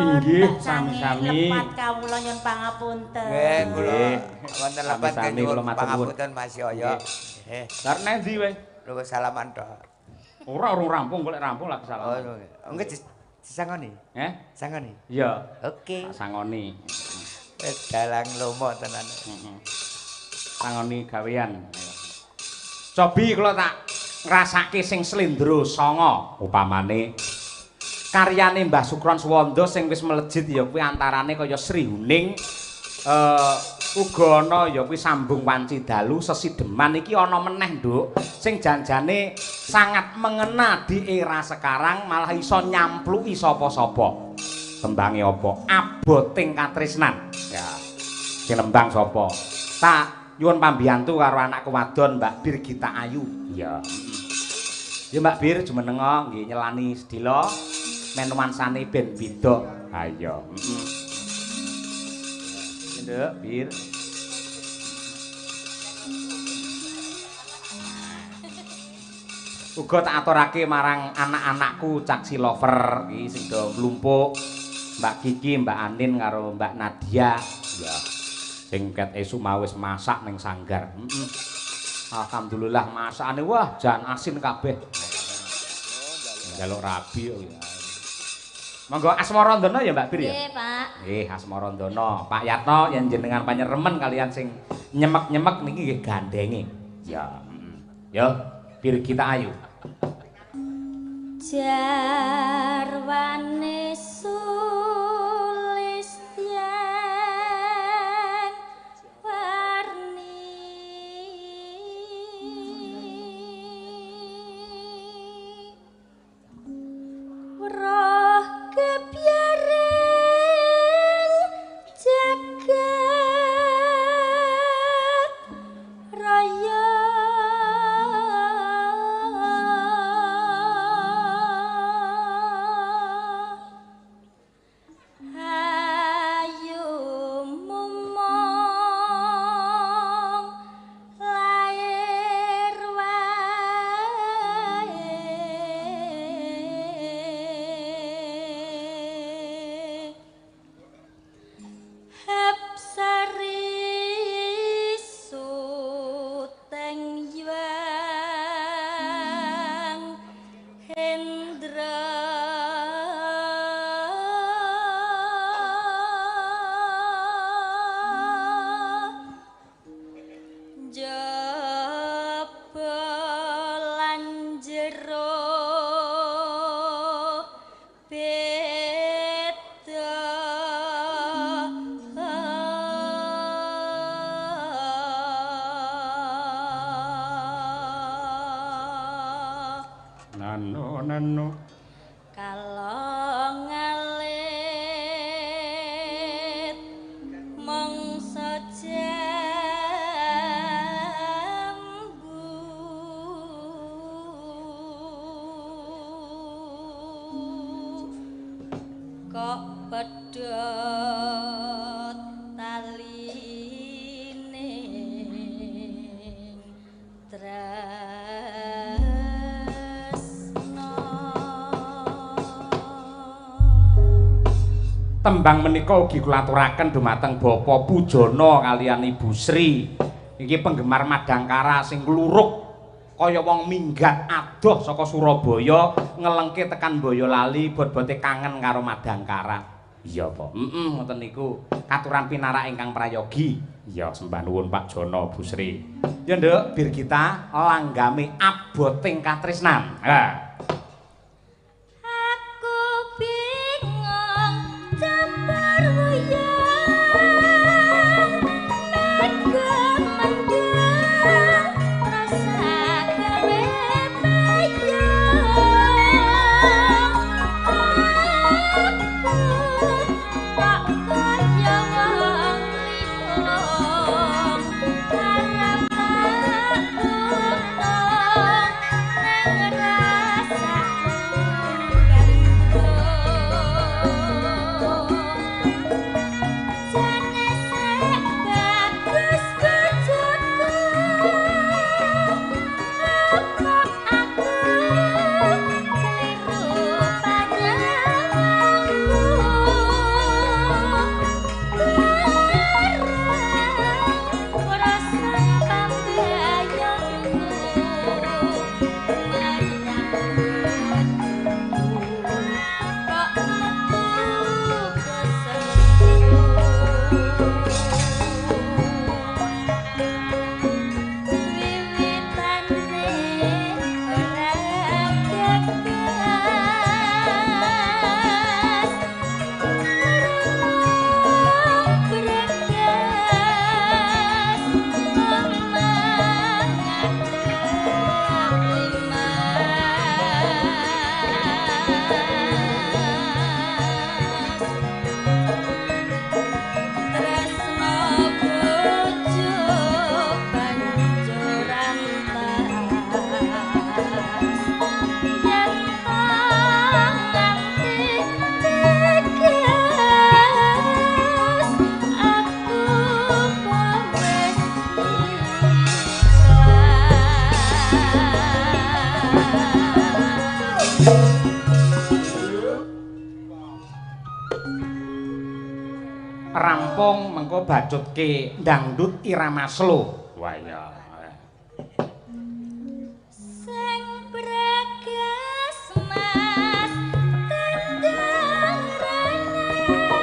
Inggih, sami-sami. Lepat kawula nyuwun pangapunten. Nggih, kula wonten lepat nyuwun pangapunten Mas Yoyo. Nggih. Lah nang ndi kowe? Lho salaman tok. Ora urung rampung, golek rampung lagi salaman. Oh, nggih disangoni. Heh? Sangoni. Iya. Oke. Sangoni. Wis dalang lomo tenan. Heeh. Sangoni gawean. Cobi kula tak ngrasake sing slendro sanga upamane karyane Mbah Sukron Suwondo sing wis melejit ya kuwi antarane kaya Sri Huning, uga ana ya kuwi Sambung Wanci Dalu, Sesideman iki ana meneh, Nduk, sing janjane sangat mengena di era sekarang, malah iso nyampluki sapa-sapa. Tembange apa? Aboting Katresnan. Ya. Sing nembang sapa? Tak nyuwun pambiyantu karo anakku wadon Mbak Birgita Ayu. Iya. Ya Mbak Bir jumenenga nggih nyelani sedila men nuansane ben beda. Ha iya. Heeh. Nduk, Bir. Uga tak aturake marang anak-anakku Caksi Lover iki sing do mlumpuk, Mbak Kiki, Mbak Anin karo Mbak Nadia. Ya. Sing ket esuk mau wis masak ning sanggar. Heeh. Alhamdulillah masakane wah jan asin kabeh. Njaluk rabi kok. Monggo Asmarandana ya Mbak Bir ya? Nggih, Pak. Nggih, Asmarandana. Pak Yatno yen jenengan panyeremen kalian sing nyemek-nyemek niki nggih gandenge. Ya. Ya, Birgita Ayu. Jarwane Sulistyan warni roh kebiaring jagat raya hayu mumong lair wae Hapsari suteng Hyang Hendra jaba lan jero beda. Nano nano Kalau ngalit mangsa jambu kok pedhot taline tresna. Tembang menika ugi kula aturaken dumateng Bapak Pujono kaliyan Ibu Sri. Iki penggemar Madangkara sing kluruk kaya wong minggat adoh saka Surabaya ngelengke tekan Boyolali bot-bote kangen karo Madangkara. Iya, Pak. Heeh, ngoten niku. Katuran pinarak ingkang prayogi. Iya, sembah nuwun Pak Jono, Bu Sri. Ya, Nduk, Birgita langgame aboting katresnan. Ha. Aku bingung campur wuyung mega mendung rasa gawe bayang. Rampung mengko bacutke dangdut irama slow. Wah iya. Sing bregas mas tandang rene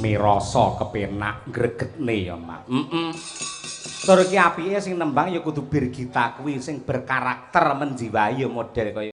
Mirasa kepenak gregetne ya, Mak. Heeh. Tur iki apike sing nembang ya kudu Birgita kuwi sing berkarakter menjiwai ya model kaya